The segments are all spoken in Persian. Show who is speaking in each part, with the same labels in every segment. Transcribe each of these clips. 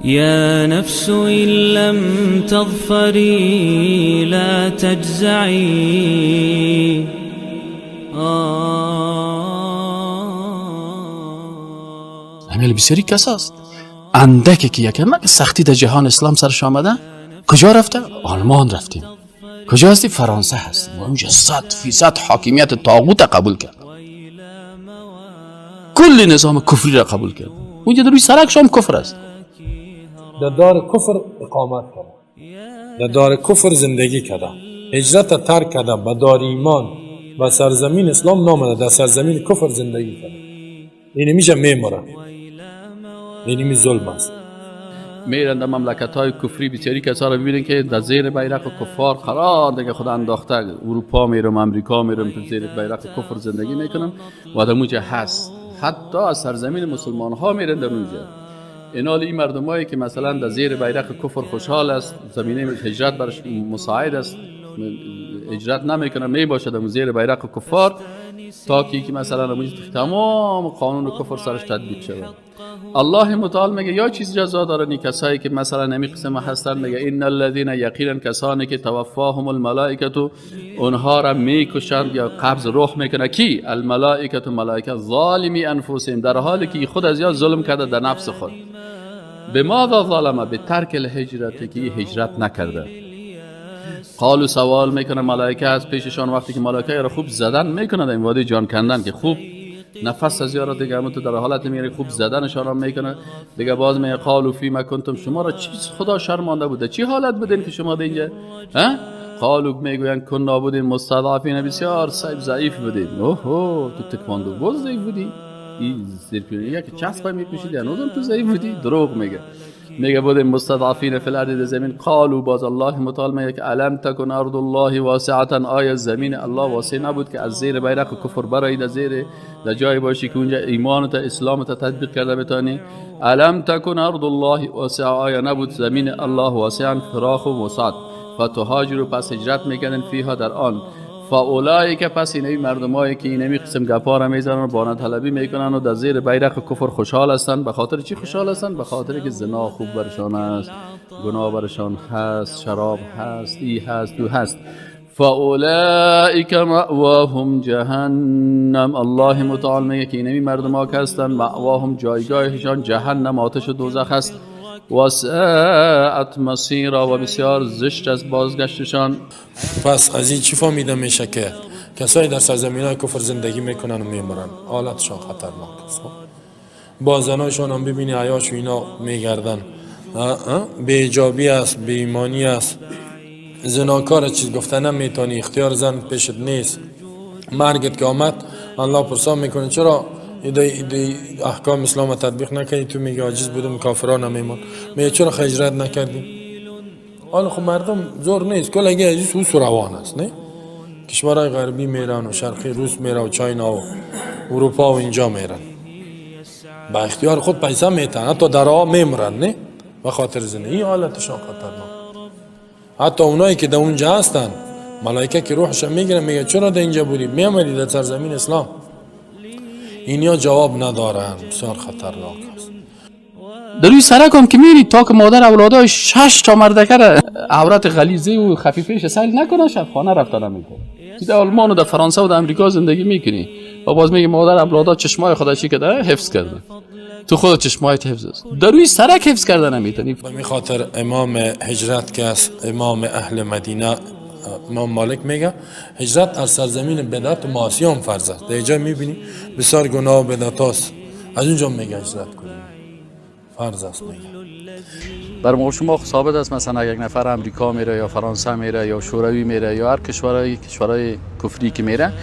Speaker 1: یا نفس إن لم تظفری لا تجزعی.
Speaker 2: همین بسیاری کس است اندکی که یکم سختی در جهان اسلام سرش آمده، کجا رفته؟ آلمان رفتیم. کجا هستی؟ فرانسه هستیم. و اونجا 100% حاکمیت طاغوت قبول کرد، کل نظام کفری را قبول کرد. اونجا در روی سرک شام کفر است.
Speaker 3: در دار کفر اقامت کرده، در دار کفر زندگی کرده، هجرت ترک کرده، به دار ایمان و سرزمین اسلام نامده، در سرزمین کفر زندگی کرده. اینی میشه میمره، اینی می ظلم است.
Speaker 2: میرن در مملکت های کفری، بسیاری کسا رو میبینن که در زیر بیرق کفار قرار دیگه خدا انداخته. اروپا میرم، امریکا میرم، تو زیر بیرق کفر زندگی میکنم و در اونجا هست. حتی از سرزمین مسلمان ها میرن در اونجا. اینال این مردمایی که مثلا در زیر بیرق کفر خوشحال است، زمینه هجرت برش مساعد است، هجرت نمیکنه، میباشه در زیر بیرق کفار تا که مثلا تمام قانون کفر سرش تطبیق شود. الله متعال میگه یا چیز جزا دارن کسایی که مثلا نمی قسم هستن. میگه ان الذين یقینا کسانی که توفاهم الملائکه، اونها را میکشند یا قبض روح میکنه. کی؟ الملائکه، ملائکه، ظالمی انفسهم، در حالی که خود از یا ظلم کرده در نفس خود. به ماذا ظلمه؟ به ترک الهجرت، که هجرت نکرده. قالو سوال میکنه ملائکه از پیششان، وقتی که ملائکه را خوب زدن میکنه در این وادی جان کندن که خوب نفس از یارا دیگه همون تو در حالت میره، خوب زدنشان را میکنه دیگه. باز میگه قالو فیما کنتم، شما را چیز خدا شرمانده بوده، چی حالت بودین که شما اینجا؟ ها؟ قالو میگوین کنا بودیم مستضعفین، بسیار ضعیف بودیم. اوه تو تکواندو باز ضعیف بودی، این زیر که چسب میپوشیدی هنوزم تو ضعیف بودی. دروغ میگه. میگه بودیم مستضعفین فی الارض، زمین. قالو باز الله متعال میگه که الم تکن ارض الله واسعه، آیا زمین الله واسع نبود که از زیر بیرق کفر برای در زیر در جای باشی که اونجا ایمان و اسلام تا تطبیق کرده بتانی؟ الم تکن ارض الله واسعه، آیا نبود زمین الله واسعا، فراخ و وسعت؟ فتهاجروا، پس هجرت میکردن، فیها، در آن. فاولئک، پس اینمی مردمایی که اینمی قسم گپا را میزنن و بانه طلبی میکنن و در زیر بیرق کفر خوشحال هستن. به خاطر چی خوشحال هستن؟ به خاطر که زنا خوب برشان است، گناه برشان هست، شراب هست، ای هست، دو هست. فاولئک مأواهم جهنم. الله متعال میگه که اینمی مردما که هستن، مأواهم، جایگاهشان جهنم، آتش دوزخ است. و ساعت مصیرا، و بسیار زشت از بازگشتشان.
Speaker 3: پس از این چی فهمیده میشه که کسایی در سرزمین های کفر زندگی میکنن و میمرن، حالتشان خطرناک است. با زنایشان هم ببینی عیاش و اینا میگردن، بی‌حجابی است، بی ایمانی است، زناکار چیز گفته نمیتونی، اختیار زن پیشت نیست. مرگت که آمد الله پرسان میکنه چرا ایده احکام اسلام تطبیق نکردی؟ تو میگه عاجز بودم، کافران نمیمون. میگه چرا هجرت نکردی؟ حالا خب مردم زور نیست، کل اگه عزیز او روان است. نه کشورهای غربی میرن و شرقی، روس میره و چاینا و اروپا و اینجا میرن، با اختیار خود پیسه میتن، حتی در آب میمرن، نه به خاطر زندگی. این حالتشان خطرناک. حتی اونایی که در اونجا هستن، ملائکه که روحش میگیرن میگه چرا در اینجا بودی؟ میامدی در سرزمین اسلام. اینیا جواب ندارن، بسیار خطرناک است.
Speaker 2: در روی سرک هم که میری تا که مادر اولادای 6 تا مردکه را عورت غلیظه و خفیفهش سیل نکنه، شب خانه رفته نمیکنه. تو در آلمان و در فرانسه و در امریکا زندگی میکنی و باز میگه مادر اولادا چشمای خدا چی کرده؟ حفظ کرده. تو خود چشمایت حفظ است، در روی سرک حفظ کرده نمیتونی.
Speaker 3: به می خاطر امام هجرت که است، امام اهل مدینه، امام مالک میگه هجرت از سرزمین بدعت و معاصی هم فرض است. در اینجا میبینی بسیار گناه و بدعت است، از اونجا میگه هجرت کنیم فرض است. میگه
Speaker 2: بر ما شما ثابت است مثلا یک نفر امریکا میره یا فرانسه میره یا شوروی میره یا هر کشورهای کفری که میره،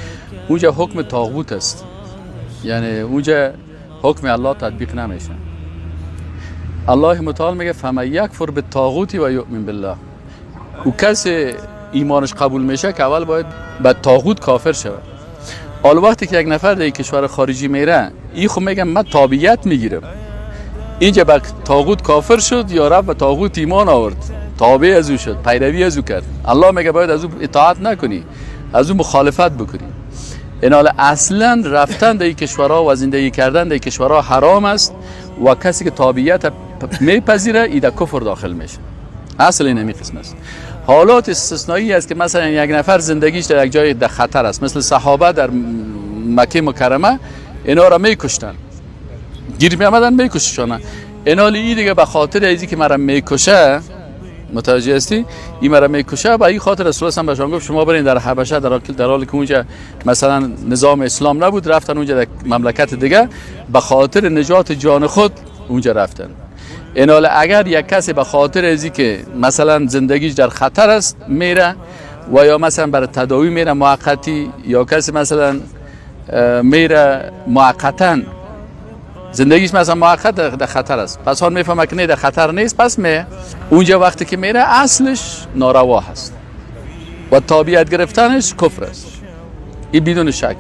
Speaker 2: اونجا حکم طاغوت است، یعنی اونجا حکم الله تطبیق نمیشه. الله متعال میگه فمن یکفر بالطاغوت و یؤمن بالله، او کسی ایمانش قبول میشه که اول باید به طاغوت کافر شود. حالا وقتی که یک نفر در کشور خارجی میره، این خب میگم من تابعیت میگیرم، اینجا به طاغوت کافر شد یا رب به طاغوت ایمان آورد، تابع از او شد، پیروی از او کرد. الله میگه باید از او اطاعت نکنی، از او مخالفت بکنی. این حال اصلا رفتن در این کشورها و زندگی کردن در این کشورها حرام است و کسی که تابعیت میپذیره، ای در کفر داخل میشه. اصل این همی قسم است. حالات استثنایی است که مثلا یک نفر زندگیش در یک جای در خطر است، مثل صحابه در مکه مکرمه اینا را میکشتن، گیر می آمدن میکشتشان. اینا ای دیگه به خاطر ازی که مرا میکشه، متوجه هستی؟ این مرا میکشه، به این خاطر رسول الله بهشان گفت شما برین در حبشه، در حالی که اونجا مثلا نظام اسلام نبود، رفتن اونجا در مملکت دیگه به خاطر نجات جان خود اونجا رفتن. اینال اگر یک کسی به خاطر ازی که مثلا زندگیش در خطر است میره، و یا مثلا برای تداوی میره موقتی، یا کسی مثلا میره موقتا زندگیش مثلا موقت در خطر است، پس آن میفهمه که نه در خطر نیست، پس می اونجا وقتی که میره اصلش ناروا هست و تابعیت گرفتنش کفر است، این بدون شک.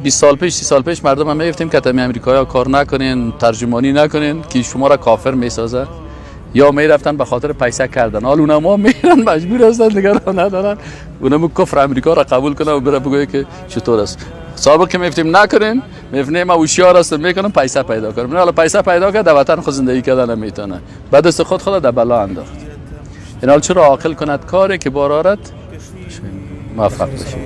Speaker 2: 20 سال پیش 30 سال پیش مردم هم میگفتیم که تمی امریکایی ها کار نکنین، ترجمانی نکنین که شما را کافر میسازه، یا میرفتن به خاطر پیسه کردن. حال اونا ما میرن مجبور هستن دیگه راه ندارن، اونم کفر امریکا را قبول کنه و بره بگویه که چطور است. سابق که میگفتیم نکنین، میگفتیم ما هوشیار هستم میکنم پیسه پیدا کنم. نه، حالا پیسه پیدا کرد در وطن خود زندگی کردن نمیتونه، بعد دست خود خود در بلا انداخت. این حال چرا عاقل کند کاری که بارارت موفق بشه.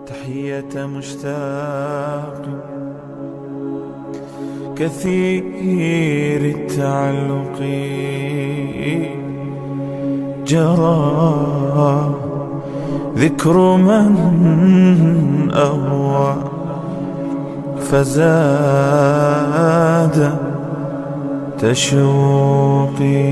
Speaker 4: تحية مشتاق كثير التعلق جرى ذكر من أهوى فزاد تشوقي.